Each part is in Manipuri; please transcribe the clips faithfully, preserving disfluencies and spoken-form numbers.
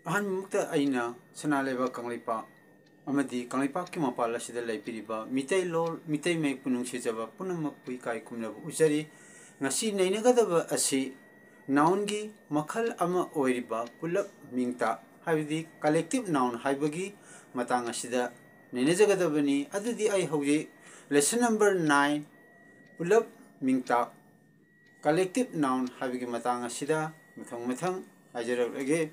ꯑꯍꯥꯟꯕꯃꯛꯇ ꯑꯩꯅ ꯁꯅꯥ ꯂꯩꯕꯥꯛ ꯀꯪꯂꯩꯄꯥꯛ ꯑꯃꯗꯤ ꯀꯪꯂꯩꯄꯥꯛꯀꯤ ꯃꯄꯥꯟ ꯑꯁꯤꯗ ꯂꯩꯕꯤꯔꯤꯕ ꯃꯤꯇꯩꯂꯣꯟ, ꯃꯤꯇꯩ ꯃꯌꯦꯛꯄꯨ ꯅꯨꯡꯁꯤꯖꯕ ꯄꯨꯝꯅꯃꯛꯄꯨ ꯏꯀꯥꯏ ꯈꯨꯝꯅꯕ ꯎꯠꯆꯔꯤ꯫ ꯉꯁꯤ ꯅꯩꯅꯒꯗꯕ ꯑꯁꯤ nounꯒꯤ ꯃꯈꯜ ꯑꯃ ꯑꯣꯏꯔꯤꯕ ꯄꯨꯂꯞ ꯃꯤꯡꯇꯥꯛ, ꯍꯥꯏꯕꯗꯤ collective noun ꯍꯥꯏꯕꯒꯤ ꯃꯇꯥꯡ ꯑꯁꯤꯗ ꯅꯩꯅꯖꯒꯗꯕꯅꯤ꯫ ꯑꯗꯨꯗꯤ ꯑꯩ ꯍꯧꯖꯤꯛ lesson number nine, ꯄꯨꯂꯞ ꯃꯤꯡꯇꯥꯛ, collective noun ꯍꯥꯏꯕꯒꯤ ꯃꯇꯥꯡ ꯑꯁꯤꯗ ꯃꯊꯪ ꯃꯊꯪ ꯍꯥꯏꯖꯔꯛꯂꯒꯦ꯫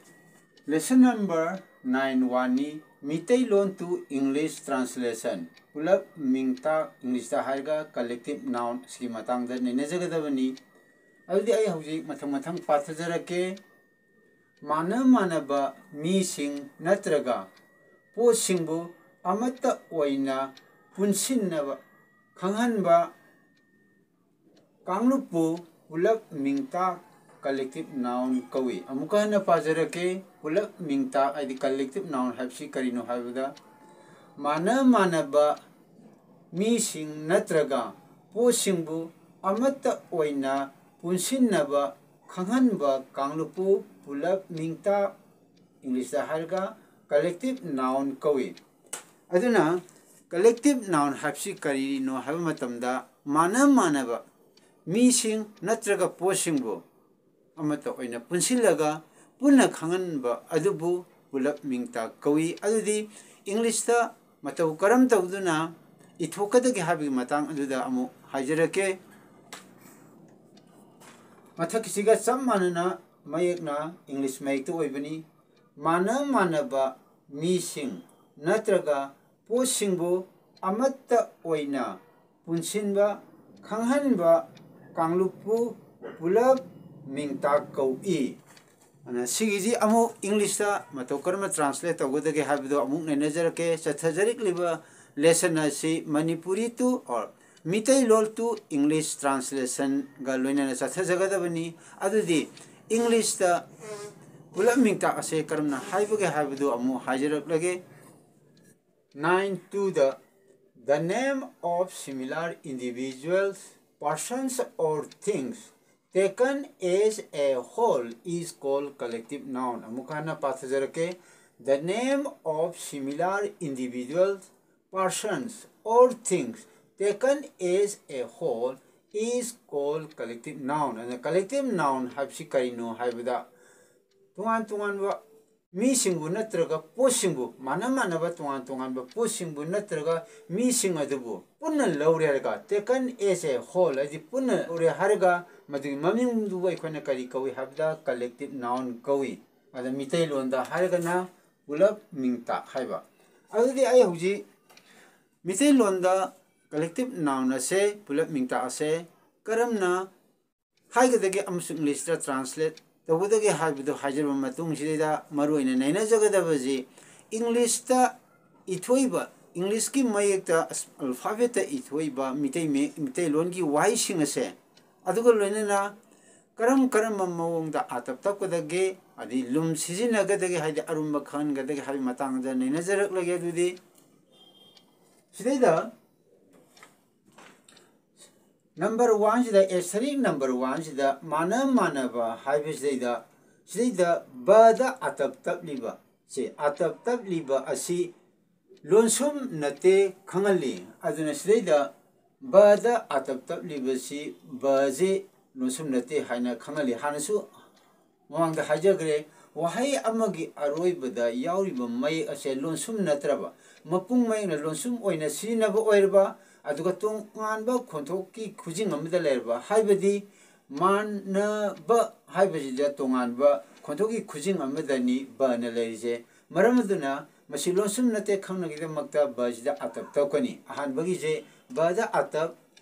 Lesson number nine one ꯅꯤ, ꯃꯤꯇꯩꯂꯣꯟ to English translation꯫ ꯄꯨꯂꯞ ꯃꯤꯡꯇꯥꯛ, Englishꯇ ꯍꯥꯏꯔꯒ collective noun ꯑꯁꯤꯒꯤ ꯃꯇꯥꯡꯗ ꯅꯩꯅꯖꯒꯗꯕꯅꯤ꯫ ꯑꯗꯨꯗꯤ ꯑꯩ ꯍꯧꯖꯤꯛ ꯃꯊꯪ ꯃꯊꯪ ꯄꯥꯊꯖꯔꯛꯀꯦ꯫ ꯃꯥꯟꯅ ꯃꯥꯟꯅꯕ ꯃꯤꯁꯤꯡ ꯅꯠꯇ꯭ꯔꯒ ꯄꯣꯠꯁꯤꯡꯕꯨ ꯑꯃꯠꯇ ꯑꯣꯏꯅ ꯄꯨꯟꯁꯤꯟꯅꯕ ꯈꯪꯍꯟꯕ ꯀꯥꯡꯂꯨꯞꯄꯨ ꯄꯨꯂꯞ ꯃꯤꯡꯇꯥꯛ, collective noun ꯀꯧꯏ꯫ ꯑꯃꯨꯛꯀ ꯍꯟꯅ ꯄꯥꯖꯔꯛꯀꯦ꯫ ꯄꯨꯂꯞ ꯃꯤꯡꯇꯥꯛ ꯍꯥꯏꯗꯤ collective noun ꯍꯥꯏꯕꯁꯤ ꯀꯔꯤꯅꯣ ꯍꯥꯏꯕꯗ, ꯃꯥꯟꯅ ꯃꯥꯟꯅꯕ ꯃꯤꯁꯤꯡ ꯅꯠꯇ꯭ꯔꯒ ꯄꯣꯠꯁꯤꯡꯕꯨ ꯑꯃꯠꯇ ꯑꯣꯏꯅ ꯄꯨꯟꯁꯤꯟꯅꯕ ꯈꯪꯍꯟꯕ ꯀꯥꯡꯂꯨꯞꯄꯨ ꯄꯨꯂꯞ ꯃꯤꯡꯇꯥꯛ, Englishꯇ ꯍꯥꯏꯔꯒ collective noun ꯀꯧꯏ꯫ ꯑꯗꯨꯅ collective noun ꯍꯥꯏꯕꯁꯤ ꯀꯔꯤꯅꯣ ꯍꯥꯏꯕ ꯃꯇꯝꯗ, ꯃꯥꯟꯅ ꯃꯥꯟꯅꯕ ꯃꯤꯁꯤꯡ ꯅꯠꯇ꯭ꯔꯒ ꯄꯣꯠꯁꯤꯡꯕꯨ ꯑꯃꯠꯇ ꯑꯣꯏꯅ ꯄꯨꯟꯁꯤꯜꯂꯒ ꯄꯨꯟꯅ ꯈꯪꯍꯟꯕ ꯑꯗꯨꯕꯨ ꯄꯨꯂꯞ ꯃꯤꯡꯇꯥꯛ ꯀꯧꯏ꯫ ꯑꯗꯨꯗꯤ Englishꯇ ꯃꯇꯧ ꯀꯔꯝ ꯇꯧꯗꯨꯅ ꯏꯊꯣꯛꯀꯗꯒꯦ ꯍꯥꯏꯕꯒꯤ ꯃꯇꯥꯡ ꯑꯗꯨꯗ ꯑꯃꯨꯛ ꯍꯥꯏꯖꯔꯛꯀꯦ꯫ ꯃꯊꯛꯀꯤꯁꯤꯒ ꯆꯞ ꯃꯥꯟꯅꯅ ꯃꯌꯦꯛꯅ English ꯃꯌꯦꯛꯇ ꯑꯣꯏꯕꯅꯤ꯫ ꯃꯥꯟꯅ ꯃꯥꯟꯅꯕ ꯃꯤꯁꯤꯡ ꯅꯠꯇ꯭ꯔꯒ ꯄꯣꯠꯁꯤꯡꯕꯨ ꯑꯃꯠꯇ ꯑꯣꯏꯅ ꯄꯨꯟꯁꯤꯟꯕ, ꯈꯪꯍꯟꯕ ꯀꯥꯡꯂꯨꯞꯄꯨ ꯄꯨꯂꯞ ꯃꯤꯡꯇꯥꯛ ꯀꯧꯏ꯫ ꯑꯗꯨꯅ ꯁꯤꯒꯤꯁꯤ ꯑꯃꯨꯛ Englishꯇ ꯃꯇꯧ ꯀꯔꯝꯅ translate ꯇꯧꯒꯗꯒꯦ ꯍꯥꯏꯕꯗꯣ ꯑꯃꯨꯛ ꯅꯩꯅꯖꯔꯛꯀꯦ꯫ ꯆꯠꯊꯖꯔꯛꯂꯤꯕ lesson ꯑꯁꯤ Manipuri to or Meiteilon to English translationꯒ ꯂꯣꯏꯅꯅ ꯆꯠꯊꯖꯒꯗꯕꯅꯤ꯫ ꯑꯗꯨꯗꯤ Englishꯇ ꯄꯨꯂꯞ ꯃꯤꯡꯇꯥꯛ ꯑꯁꯦ ꯀꯔꯝꯅ ꯍꯥꯏꯕꯒꯦ ꯍꯥꯏꯕꯗꯨ ꯑꯃꯨꯛ ꯍꯥꯏꯖꯔꯛꯂꯒꯦ꯫ Nine two the, the name of similar individuals, persons or things Taken as a whole is called collective noun. ꯑꯃꯨꯛ ꯍꯟꯅ ꯄꯥꯊꯖꯔꯛꯀꯦ. The name of similar individuals, persons, or things taken as a whole is called collective noun. ꯑꯗꯨꯅ collective noun ꯍꯥꯏꯕꯁꯤ ꯀꯔꯤꯅꯣ ꯍꯥꯏꯕꯗ, ꯇꯣꯉꯥꯟ ꯇꯣꯉꯥꯟꯕ ꯃꯤꯁꯤꯡꯕꯨ ꯅꯠꯇ꯭ꯔꯒ ꯄꯣꯠꯁꯤꯡꯕꯨ, ꯃꯥꯟꯅ ꯃꯥꯟꯅꯕ ꯇꯣꯉꯥꯟ ꯇꯣꯉꯥꯟꯕ ꯄꯣꯠꯁꯤꯡꯕꯨ ꯅꯠꯇ꯭ꯔꯒ ꯃꯤꯁꯤꯡ ꯑꯗꯨꯕꯨ ꯄꯨꯟꯅ ꯂꯧꯔꯦ ꯍꯥꯏꯔꯒ, taken as a whole ꯍꯥꯏꯗꯤ ꯄꯨꯟꯅ ꯂꯧꯔꯦ ꯍꯥꯏꯔꯒ, ꯃꯗꯨꯒꯤ ꯃꯃꯤꯡꯗꯨꯕꯨ ꯑꯩꯈꯣꯏꯅ ꯀꯔꯤ ꯀꯧꯏ ꯍꯥꯏꯕꯗ, collective noun ꯀꯧꯏ꯫ ꯑꯗ ꯃꯤꯇꯩꯂꯣꯟꯗ ꯍꯥꯏꯔꯒꯅ ꯄꯨꯂꯞ ꯃꯤꯡꯇꯥꯛ ꯍꯥꯏꯕ꯫ ꯑꯗꯨꯗꯤ ꯑꯩ ꯍꯧꯖꯤꯛ ꯃꯤꯇꯩꯂꯣꯟꯗ collective noun ꯑꯁꯦ, ꯄꯨꯂꯞ ꯃꯤꯡꯇꯥꯛ ꯑꯁꯦ ꯀꯔꯝꯅ ꯍꯥꯏꯒꯗꯒꯦ ꯑꯃꯁꯨꯡ English ꯇ translate ꯇꯧꯒꯗꯒꯦ ꯍꯥꯏꯕꯗꯨ ꯍꯥꯏꯖꯔꯕ ꯃꯇꯨꯡꯁꯤꯗꯩꯗ, ꯃꯔꯨꯑꯣꯏꯅ ꯅꯩꯅꯖꯒꯗꯕꯁꯤ English ꯇ ꯏꯊꯣꯛꯏꯕ, English ꯀꯤ ꯃꯌꯦꯛꯇ, alphabet ꯇ ꯏꯊꯣꯛꯏꯕ ꯃꯤꯇꯩ ꯃꯌꯦꯛ, ꯃꯤꯇꯩꯂꯣꯟꯒꯤ ꯋꯥꯍꯩꯁꯤꯡ ꯑꯁꯦ, ꯑꯗꯨꯒ ꯂꯣꯏꯅꯅ ꯀꯔꯝ ꯀꯔꯝꯕ ꯃꯑꯣꯡꯗ ꯑꯥꯇꯞ ꯇꯞꯀꯗꯒꯦ, ꯑꯗꯩ ꯂꯨꯝ ꯁꯤꯖꯤꯟꯅꯒꯗꯒꯦ, ꯍꯥꯏꯗꯤ ꯑꯔꯨꯝꯕ ꯈꯟꯒꯗꯒꯦ ꯍꯥꯏꯕꯒꯤ ꯃꯇꯥꯡꯗ ꯅꯩꯅꯖꯔꯛꯂꯒꯦ꯫ ꯑꯗꯨꯗꯤ ꯁꯤꯗꯩꯗ number one ꯁꯤꯗ, asterisk number one ꯁꯤꯗ ꯃꯥꯟꯅ ꯃꯥꯟꯅꯕ ꯍꯥꯏꯕꯁꯤꯗꯩꯗ, ꯁꯤꯗꯩꯗ ꯕ ꯗ ꯑꯥꯇꯞ ꯇꯞꯂꯤꯕ, ꯁꯤ ꯑꯥꯇꯞ ꯇꯞꯂꯤꯕ ꯑꯁꯤ ꯂꯣꯟꯁꯨꯝ ꯅꯠꯇꯦ ꯈꯪꯍꯜꯂꯤ꯫ ꯑꯗꯨꯅ ꯁꯤꯗꯩꯗ ꯕ ꯗ ꯑꯥꯇꯞ ꯇꯞꯂꯤꯕꯁꯤ ꯕ ꯁꯤ ꯂꯣꯟꯁꯨꯝ ꯅꯠꯇꯦ ꯍꯥꯏꯅ ꯈꯪꯍꯜꯂꯤ꯫ ꯍꯥꯟꯅꯁꯨ ꯃꯃꯥꯡꯗ ꯍꯥꯏꯖꯈ꯭ꯔꯦ, ꯋꯥꯍꯩ ꯑꯃꯒꯤ ꯑꯔꯣꯏꯕꯗ ꯌꯥꯎꯔꯤꯕ ꯃꯌꯦꯛ ꯑꯁꯦ ꯂꯣꯟꯁꯨꯝ ꯅꯠꯇ꯭ꯔꯕ, ꯃꯄꯨꯡ ꯃꯌꯦꯛꯅ ꯂꯣꯟꯁꯨꯝ ꯑꯣꯏꯅ ꯁꯤꯖꯤꯟꯅꯕ ꯑꯣꯏꯔꯕ, ꯑꯗꯨꯒ ꯇꯣꯉꯥꯟꯕ ꯈꯣꯟꯊꯣꯛꯀꯤ ꯈꯨꯖꯤꯡ ꯑꯃꯗ ꯂꯩꯔꯕ, ꯍꯥꯏꯕꯗꯤ ꯃꯥꯟꯅꯕ ꯍꯥꯏꯕꯁꯤꯗ ꯇꯣꯉꯥꯟꯕ ꯈꯣꯟꯊꯣꯛꯀꯤ ꯈꯨꯖꯤꯡ ꯑꯃꯗꯅꯤ ꯕ ꯅ ꯂꯩꯔꯤꯁꯦ꯫ ꯃꯔꯝ ꯑꯗꯨꯅ ꯃꯁꯤ ꯂꯣꯟꯁꯨꯝ ꯅꯠꯇꯦ ꯈꯪꯅꯕꯒꯤꯗꯃꯛꯇ ꯕ ꯁꯤꯗ ꯑꯥꯇꯞ ꯇꯞꯀꯅꯤ꯫ ꯑꯍꯥꯟꯕꯒꯤꯁꯦ ꯕ ꯗ ꯑꯥꯇꯞ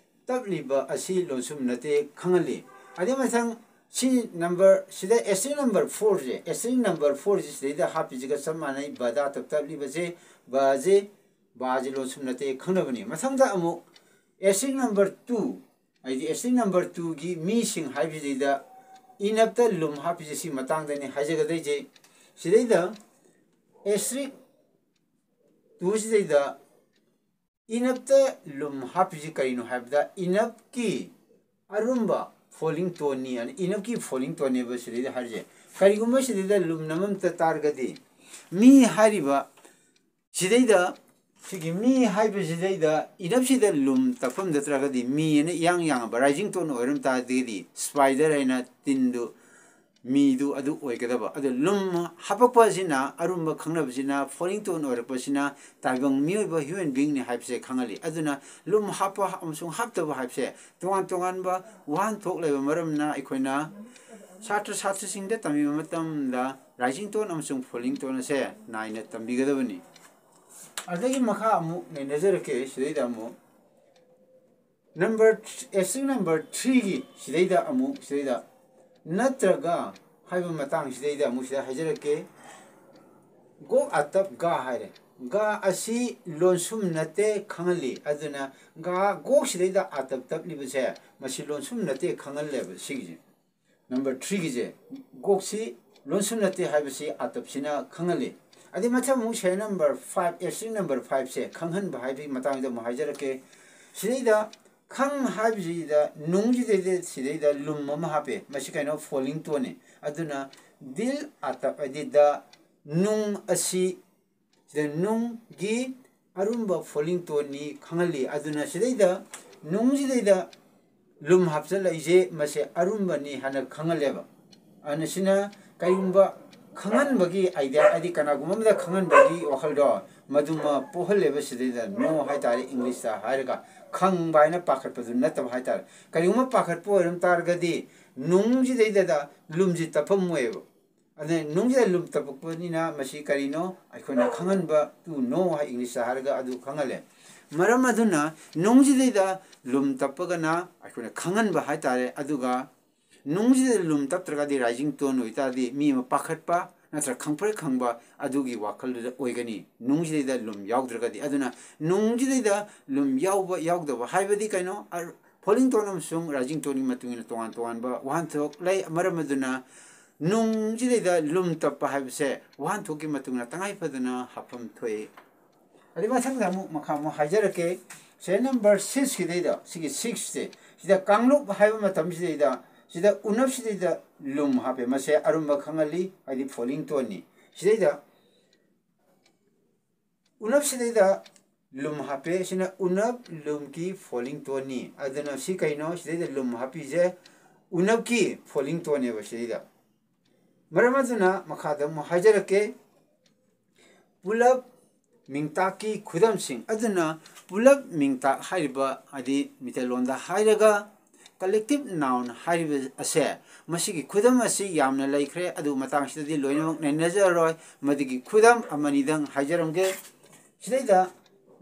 ꯇꯞꯂꯤꯕ ꯑꯁꯤ ꯂꯣꯟꯁꯨꯝ ꯅꯠꯇꯦ ꯈꯪꯍꯜꯂꯤ꯫ ꯑꯗꯩ ꯃꯊꯪ ꯁꯤ number ꯁꯤꯗ, asterisk number four ꯁꯦ, asterisk number four ꯁꯦ ꯁꯤꯗꯩꯗ ꯍꯥꯞꯄꯤꯁꯤꯒ ꯆꯞ ꯃꯥꯟꯅꯩ꯫ ꯕ ꯗ ꯑꯥꯇꯞ ꯇꯞꯂꯤꯕꯁꯦ ꯕ ꯁꯦ, ꯕ ꯁꯦ ꯂꯣꯟꯁꯨꯝ ꯅꯠꯇꯦ ꯈꯪꯅꯕꯅꯤ꯫ ꯃꯊꯪꯗ ꯑꯃꯨꯛ asterisk number two, ꯍꯥꯏꯗꯤ asterisk number two ꯒꯤ ꯃꯤꯁꯤꯡ ꯍꯥꯏꯕꯁꯤꯗꯩꯗ ꯏꯅꯞꯇ ꯂꯨꯝ ꯍꯥꯞꯄꯤꯁꯦ ꯁꯤ ꯃꯇꯥꯡꯗꯅꯤ ꯍꯥꯏꯖꯒꯗꯣꯏꯁꯦ꯫ ꯁꯤꯗꯩꯗ asterisk two ꯁꯤꯗꯩꯗ ꯏꯅꯞꯇ ꯂꯨꯝ ꯍꯥꯞꯄꯤꯁꯤ ꯀꯔꯤꯅꯣ ꯍꯥꯏꯕꯗ, ꯏꯅꯞꯀꯤ ꯑꯔꯨꯝꯕ ꯐꯣꯂꯤꯡ ꯇꯣꯟꯅꯤ, ꯑꯅ ꯏꯅꯞꯀꯤ ꯐꯣꯂꯤꯡ ꯇꯣꯟꯅꯦꯕ ꯁꯤꯗꯩꯗ ꯍꯥꯏꯔꯤꯁꯦ꯫ ꯀꯔꯤꯒꯨꯝꯕ ꯁꯤꯗꯩꯗ ꯂꯨꯝ ꯅꯝꯃꯝꯇ ꯇꯥꯔꯒꯗꯤ, ꯃꯤ ꯍꯥꯏꯔꯤꯕ ꯁꯤꯗꯩꯗ, ꯁꯤꯒꯤ ꯃꯤ ꯍꯥꯏꯕꯁꯤꯗꯩꯗ ꯏꯅꯞꯁꯤꯗ ꯂꯨꯝ ꯇꯞꯐꯝ ꯅꯠꯇ꯭ꯔꯒꯗꯤ ꯃꯤ ꯑꯅ ꯏꯌꯥꯡ ꯌꯥꯡꯉꯕ ꯔꯥꯏꯖꯤꯡ ꯇꯣꯟ ꯑꯣꯏꯔꯝ ꯇꯥꯔꯒꯗꯤ ꯁ꯭ꯄꯥꯏꯗꯔ ꯍꯥꯏꯅ ꯇꯤꯟꯗꯨ ꯃꯤꯗꯨ ꯑꯗꯨ ꯑꯣꯏꯒꯗꯕ꯫ ꯑꯗꯨ ꯂꯨꯝ ꯍꯥꯄꯛꯄꯁꯤꯅ, ꯑꯔꯨꯝꯕ ꯈꯪꯅꯕꯁꯤꯅ, ꯐꯣꯂꯤꯡ ꯇꯣꯟ ꯑꯣꯏꯔꯛꯄꯁꯤꯅ ꯇꯥꯏꯕꯪ ꯃꯤꯑꯣꯏꯕ, human being ꯅꯤ ꯍꯥꯏꯕꯁꯦ ꯈꯪꯍꯜꯂꯤ꯫ ꯑꯗꯨꯅ ꯂꯨꯝ ꯍꯥꯞꯄ ꯑꯃꯁꯨꯡ ꯍꯥꯞꯇꯕ ꯍꯥꯏꯕꯁꯦ ꯇꯣꯉꯥꯟ ꯇꯣꯉꯥꯟꯕ ꯋꯥꯍꯟꯊꯣꯛ ꯂꯩꯕ ꯃꯔꯝꯅ ꯑꯩꯈꯣꯏꯅ ꯁꯥꯇ꯭ꯔ ꯁꯥꯇ꯭ꯔꯤꯁꯤꯡꯗ ꯇꯝꯕꯤꯕ ꯃꯇꯝꯗ ꯔꯥꯏꯖꯤꯡ ꯇꯣꯟ ꯑꯃꯁꯨꯡ ꯐꯣꯂꯤꯡ ꯇꯣꯟ ꯑꯁꯦ ꯅꯥꯏꯅ ꯇꯝꯕꯤꯒꯗꯕꯅꯤ꯫ ꯑꯗꯒꯤ ꯃꯈꯥ ꯑꯃꯨꯛ ꯅꯩꯅꯖꯔꯛꯀꯦ꯫ ꯁꯤꯗꯩꯗ ꯑꯃꯨꯛ number, ꯑꯦꯁꯇ꯭ꯔꯤꯛ number threeꯒꯤ ꯁꯤꯗꯩꯗ ꯑꯃꯨꯛ, ꯁꯤꯗꯩꯗ ꯅꯠꯇ꯭ꯔꯒ ꯍꯥꯏꯕ ꯃꯇꯥꯡꯁꯤꯗꯩꯗ ꯑꯃꯨꯛ ꯁꯤꯗ ꯍꯥꯏꯖꯔꯛꯀꯦ꯫ ꯒꯣꯛ ꯑꯇꯞ ꯒꯥ ꯍꯥꯏꯔꯦ꯫ ꯒꯥ ꯑꯁꯤ ꯂꯣꯟꯁꯨꯝ ꯅꯠꯇꯦ ꯈꯪꯍꯜꯂꯤ꯫ ꯑꯗꯨꯅ ꯒꯥ ꯒꯣꯛ ꯁꯤꯗꯩꯗ ꯑꯇꯞ ꯇꯞꯂꯤꯕꯁꯦ ꯃꯁꯤ ꯂꯣꯟꯁꯨꯝ ꯅꯠꯇꯦ ꯈꯪꯍꯜꯂꯦꯕ ꯁꯤꯒꯤꯁꯦ꯫ Number threeꯒꯤꯁꯦ, ꯒꯣꯛꯁꯤ ꯂꯣꯟꯁꯨꯝ ꯅꯠꯇꯦ ꯍꯥꯏꯕꯁꯤ ꯑꯇꯞꯁꯤꯅ ꯈꯪꯍꯜꯂꯤ꯫ ꯑꯗꯩ ꯃꯊꯪ ꯑꯃꯨꯛ serial number five, ꯑꯦꯁꯇ꯭ꯔꯤꯛ number fiveꯁꯦ ꯈꯪꯍꯟꯕ ꯍꯥꯏꯕꯒꯤ ꯃꯇꯥꯡꯗ ꯑꯃꯨꯛ ꯍꯥꯏꯖꯔꯛꯀꯦ꯫ ꯁꯤꯗꯩꯗ ꯈꯪ ꯍꯥꯏꯕꯁꯤꯗ ꯅꯨꯡꯁꯤꯗꯩꯗ ꯁꯤꯗꯩꯗ ꯂꯨꯝ ꯑꯃ ꯍꯥꯞꯄꯦ꯫ ꯃꯁꯤ ꯀꯩꯅꯣ? ꯐꯣꯂꯤꯡ ꯇꯣꯟꯅꯤ꯫ ꯑꯗꯨꯅ ꯗꯤꯜ ꯑꯇꯞ ꯍꯥꯏꯗꯤ ꯗ ꯅꯨꯡ ꯑꯁꯤ ꯁꯤꯗ ꯅꯨꯡꯒꯤ ꯑꯔꯨꯝꯕ ꯐꯣꯂꯤꯡ ꯇꯣꯟꯅꯤ ꯈꯪꯍꯜꯂꯤ꯫ ꯑꯗꯨꯅ ꯁꯤꯗꯩꯗ ꯅꯨꯡꯁꯤꯗꯩꯗ ꯂꯨꯝ ꯍꯥꯞꯆꯤꯜꯂꯛꯏꯁꯦ ꯃꯁꯦ ꯑꯔꯨꯝꯕꯅꯤ ꯍꯥꯏꯅ ꯈꯪꯍꯜꯂꯦꯕ꯫ ꯑꯗꯨꯅ ꯁꯤꯅ ꯀꯔꯤꯒꯨꯝꯕ ꯈꯪꯍꯟꯕꯒꯤ idea, ꯍꯥꯏꯗꯤ ꯀꯅꯥꯒꯨꯝꯕ ꯑꯃꯗ ꯈꯪꯍꯟꯕꯒꯤ ꯋꯥꯈꯜꯗꯣ ꯃꯗꯨꯃ ꯄꯣꯛꯍꯜꯂꯦꯕ꯫ ꯁꯤꯗꯩꯗ ꯅꯣ ꯍꯥꯏꯇꯥꯔꯦ, ꯏꯪꯂꯤꯁꯇ ꯍꯥꯏꯔꯒ ꯈꯪꯕ ꯍꯥꯏꯅ ꯄꯥꯈꯠꯄꯗꯨ ꯅꯠꯇꯕ ꯍꯥꯏꯇꯥꯔꯦ꯫ ꯀꯔꯤꯒꯨꯝꯕ ꯄꯥꯈꯠꯄ ꯑꯣꯏꯔꯝ ꯇꯥꯔꯒꯗꯤ ꯅꯨꯡꯁꯤꯗꯩꯗ ꯂꯨꯝꯁꯤ ꯇꯞꯐꯝ ꯑꯣꯏꯌꯦꯕ꯫ ꯑꯗꯨꯅ ꯅꯨꯡꯁꯤꯗ ꯂꯨꯝ ꯇꯞꯄꯛꯄꯅꯤꯅ ꯃꯁꯤ ꯀꯔꯤꯅꯣ? ꯑꯩꯈꯣꯏꯅ ꯈꯪꯍꯟꯕ, to know ꯍꯥꯏ ꯏꯪꯂꯤꯁꯇ ꯍꯥꯏꯔꯒ, ꯑꯗꯨ ꯈꯪꯍꯜꯂꯦ꯫ ꯃꯔꯝ ꯑꯗꯨꯅ ꯅꯨꯡꯁꯤꯗꯩꯗ ꯂꯨꯝ ꯇꯞꯄꯒꯅ ꯑꯩꯈꯣꯏꯅ ꯈꯪꯍꯟꯕ ꯍꯥꯏꯇꯥꯔꯦ꯫ ꯑꯗꯨꯒ ꯅꯨꯡꯁꯤꯗ ꯂꯨꯝ ꯇꯞꯇ꯭ꯔꯒꯗꯤ, ꯔꯥꯏꯖꯤꯡ ꯇꯣꯟ ꯑꯣꯏꯇꯥꯔꯗꯤ, ꯃꯤ ꯑꯃ ꯄꯥꯈꯠꯄ ꯅꯠꯇ꯭ꯔꯒ ꯈꯪꯄ꯭ꯔꯦꯛ ꯈꯪꯕ ꯑꯗꯨꯒꯤ ꯋꯥꯈꯜꯗꯨꯗ ꯑꯣꯏꯒꯅꯤ, ꯅꯨꯡꯁꯤꯗꯩꯗ ꯂꯨꯝ ꯌꯥꯎꯗ꯭ꯔꯒꯗꯤ꯫ ꯑꯗꯨꯅ ꯅꯨꯡꯁꯤꯗꯩꯗ ꯂꯨꯝ ꯌꯥꯎꯕ ꯌꯥꯎꯗꯕ ꯍꯥꯏꯕꯗꯤ ꯀꯩꯅꯣ? ꯑꯔ-, ꯐꯣꯂꯤꯡ ꯇꯣꯟ ꯑꯃꯁꯨꯡ ꯔꯥꯏꯖꯤꯡ ꯇꯣꯟꯒꯤ ꯃꯇꯨꯡ ꯏꯟꯅ ꯇꯣꯉꯥꯟ ꯇꯣꯉꯥꯟꯕ ꯋꯥꯍꯟꯊꯣꯛ ꯂꯩ꯫ ꯃꯔꯝ ꯑꯗꯨꯅ ꯅꯨꯡꯁꯤꯗꯩꯗ ꯂꯨꯝ ꯇꯞꯄ ꯍꯥꯏꯕꯁꯦ ꯋꯥꯍꯟꯊꯣꯛꯀꯤ ꯃꯇꯨꯡ ꯏꯟꯅ ꯇꯉꯥꯏ ꯐꯗꯅ ꯍꯥꯞꯐꯝ ꯊꯣꯛꯏ꯫ ꯑꯗꯩ ꯃꯊꯪꯗ ꯑꯃꯨꯛ ꯃꯈꯥ ꯑꯃꯨꯛ ꯍꯥꯏꯖꯔꯛꯀꯦ꯫ serial number sixꯀꯤꯗꯩꯗ, ꯁꯤꯒꯤ sixꯁꯦ, ꯁꯤꯗ ꯀꯥꯡꯂꯨꯞ ꯍꯥꯏꯕ ꯃꯇꯝꯁꯤꯗꯩꯗ, ꯁꯤꯗ ꯎꯅꯞꯁꯤꯗꯩꯗ ꯂꯨꯝ ꯍꯥꯞꯄꯦ꯫ ꯃꯁꯦ ꯑꯔꯨꯝꯕ ꯈꯪꯍꯜꯂꯤ, ꯍꯥꯏꯗꯤ falling toneꯅꯤ꯫ ꯁꯤꯗꯩꯗ ꯎꯅꯞꯁꯤꯗꯩꯗ ꯂꯨꯝ ꯍꯥꯞꯄꯦ꯫ ꯁꯤꯅ ꯎꯅꯞ ꯂꯨꯝꯒꯤ falling toneꯅꯤ꯫ ꯑꯗꯨꯅ ꯁꯤ ꯀꯩꯅꯣ? ꯁꯤꯗꯩꯗ ꯂꯨꯝ ꯍꯥꯞꯄꯤꯁꯦ ꯎꯅꯞꯀꯤ falling toneꯅꯦꯕ ꯁꯤꯗꯩꯗ꯫ ꯃꯔꯝ ꯑꯗꯨꯅ ꯃꯈꯥꯗ ꯑꯃꯨꯛ ꯍꯥꯏꯖꯔꯛꯀꯦ꯫ ꯄꯨꯂꯞ ꯃꯤꯡꯇꯥꯛꯀꯤ ꯈꯨꯗꯝꯁꯤꯡ꯫ ꯑꯗꯨꯅ ꯄꯨꯂꯞ ꯃꯤꯡꯇꯥꯛ ꯍꯥꯏꯔꯤꯕ, ꯍꯥꯏꯗꯤ ꯃꯤꯇꯩꯂꯣꯟꯗ ꯍꯥꯏꯔꯒ collective noun ꯍꯥꯏꯔꯤꯕ ꯑꯁꯦ, ꯃꯁꯤꯒꯤ ꯈꯨꯗꯝ ꯑꯁꯤ ꯌꯥꯝꯅ ꯂꯩꯈ꯭ꯔꯦ, ꯑꯗꯨ ꯃꯇꯥꯡꯁꯤꯗꯗꯤ ꯂꯣꯏꯅꯃꯛ ꯅꯩꯅꯖꯔꯔꯣꯏ꯫ ꯃꯗꯨꯒꯤ ꯈꯨꯗꯝ ꯑꯃꯅꯤꯗꯪ ꯍꯥꯏꯖꯔꯝꯒꯦ꯫ ꯁꯤꯗꯩꯗ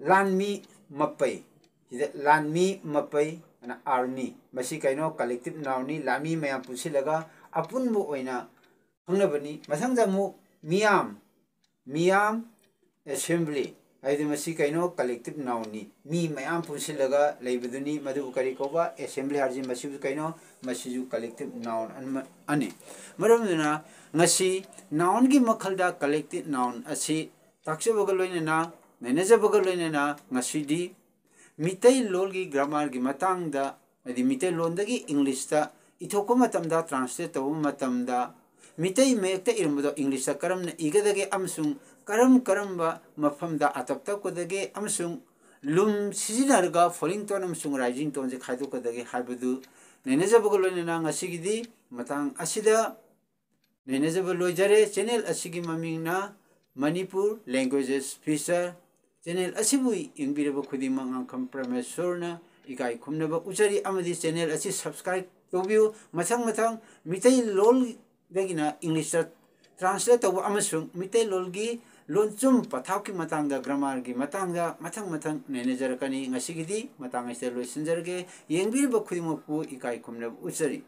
ꯂꯥꯟꯃꯤ ꯃꯄꯩ, ꯁꯤꯗ ꯂꯥꯟꯃꯤ ꯃꯄꯩ ꯑꯅ army, ꯃꯁꯤ ꯀꯩꯅꯣ? Collective nounꯅꯤ꯫ ꯂꯥꯟꯃꯤ ꯃꯌꯥꯝ ꯄꯨꯟꯁꯤꯜꯂꯒ ꯑꯄꯨꯟꯕ ꯑꯣꯏꯅ ꯈꯪꯅꯕꯅꯤ꯫ ꯃꯊꯪꯗ ꯑꯃꯨꯛ ꯃꯤꯌꯥꯝ, ꯃꯤꯌꯥꯝ, assembly, ꯍꯥꯏꯗꯤ ꯃꯁꯤ ꯀꯩꯅꯣ? Collective nounꯅꯤ꯫ ꯃꯤ ꯃꯌꯥꯝ ꯄꯨꯟꯁꯤꯜꯂꯒ ꯂꯩꯕꯗꯨꯅꯤ꯫ ꯃꯗꯨꯕꯨ ꯀꯔꯤ ꯀꯧꯕ? Assembly ꯍꯥꯏꯔꯤꯁꯤ ꯃꯁꯤꯕꯨ ꯀꯩꯅꯣ? ꯃꯁꯤꯁꯨ collective noun ꯑꯃ, ꯑꯅꯤ꯫ ꯃꯔꯝ ꯑꯗꯨꯅ ꯉꯁꯤ nounꯒꯤ ꯃꯈꯜꯗ collective noun ꯑꯁꯤ ꯇꯥꯛꯆꯕꯒ ꯂꯣꯏꯅꯅ, ꯅꯩꯅꯖꯕꯒ ꯂꯣꯏꯅꯅ ꯉꯁꯤꯗꯤ ꯃꯤꯇꯩꯂꯣꯟꯒꯤ grammarꯒꯤ ꯃꯇꯥꯡꯗ, ꯍꯥꯏꯗꯤ ꯃꯤꯇꯩꯂꯣꯟꯗꯒꯤ Englishꯇ ꯏꯊꯣꯛꯄ ꯃꯇꯝꯗ, translate ꯇꯧꯕ ꯃꯇꯝꯗ, ꯃꯤꯇꯩ ꯃꯌꯦꯛꯇ ꯏꯔꯝꯕꯗꯣ Englishꯇ ꯀꯔꯝꯅ ꯏꯒꯗꯒꯦ ꯑꯃꯁꯨꯡ ꯀꯔꯝ ꯀꯔꯝꯕ ꯃꯐꯝꯗ ꯑꯇꯞ ꯇꯞꯀꯗꯒꯦ ꯑꯃꯁꯨꯡ ꯂꯨꯝ ꯁꯤꯖꯤꯟꯅꯔꯒ falling tone ꯑꯃꯁꯨꯡ rising toneꯁꯦ ꯈꯥꯏꯗꯣꯛꯀꯗꯒꯦ ꯍꯥꯏꯕꯗꯨ ꯅꯩꯅꯖꯕꯒ ꯂꯣꯏꯅꯅ ꯉꯁꯤꯒꯤꯗꯤ ꯃꯇꯥꯡ ꯑꯁꯤꯗ ꯅꯩꯅꯖꯕ ꯂꯣꯏꯖꯔꯦ꯫ Channel ꯑꯁꯤꯒꯤ ꯃꯃꯤꯡꯅ Manipur Languages Feature꯫ Channel ꯑꯁꯤꯕꯨ ꯌꯦꯡꯕꯤꯔꯕ ꯈꯨꯗꯤꯡꯃꯛ ꯉꯥꯡꯈꯝ ꯄ꯭ꯔꯃꯦꯁꯣꯔꯅ ꯏꯀꯥꯏ ꯈꯨꯝꯅꯕ ꯎꯠꯆꯔꯤ ꯑꯃꯗꯤ channel ꯑꯁꯤ subscribe ꯇꯧꯕꯤꯌꯨ꯫ ꯃꯊꯪ ꯃꯊꯪ ꯃꯤꯇꯩꯂꯣꯟꯗꯒꯤꯅ Englishꯇ translate ꯇꯧꯕ ꯑꯃꯁꯨꯡ ꯃꯤꯇꯩꯂꯣꯟꯒꯤ ꯂꯣꯟꯆꯨꯝ ꯄꯊꯥꯞꯀꯤ ꯃꯇꯥꯡꯗ, grammarꯒꯤ ꯃꯇꯥꯡꯗ ꯃꯊꯪ ꯃꯊꯪ ꯅꯩꯅꯖꯔꯛꯀꯅꯤ꯫ ꯉꯁꯤꯒꯤꯗꯤ ꯃꯇꯥꯡ ꯑꯁꯤꯗ ꯂꯣꯏꯁꯤꯟꯖꯔꯒꯦ꯫ ꯌꯦꯡꯕꯤꯔꯤꯕ ꯈꯨꯗꯤꯡꯃꯛꯄꯨ ꯏꯀꯥꯏ ꯈꯨꯝꯅꯕ ꯎꯠꯆꯔꯤ꯫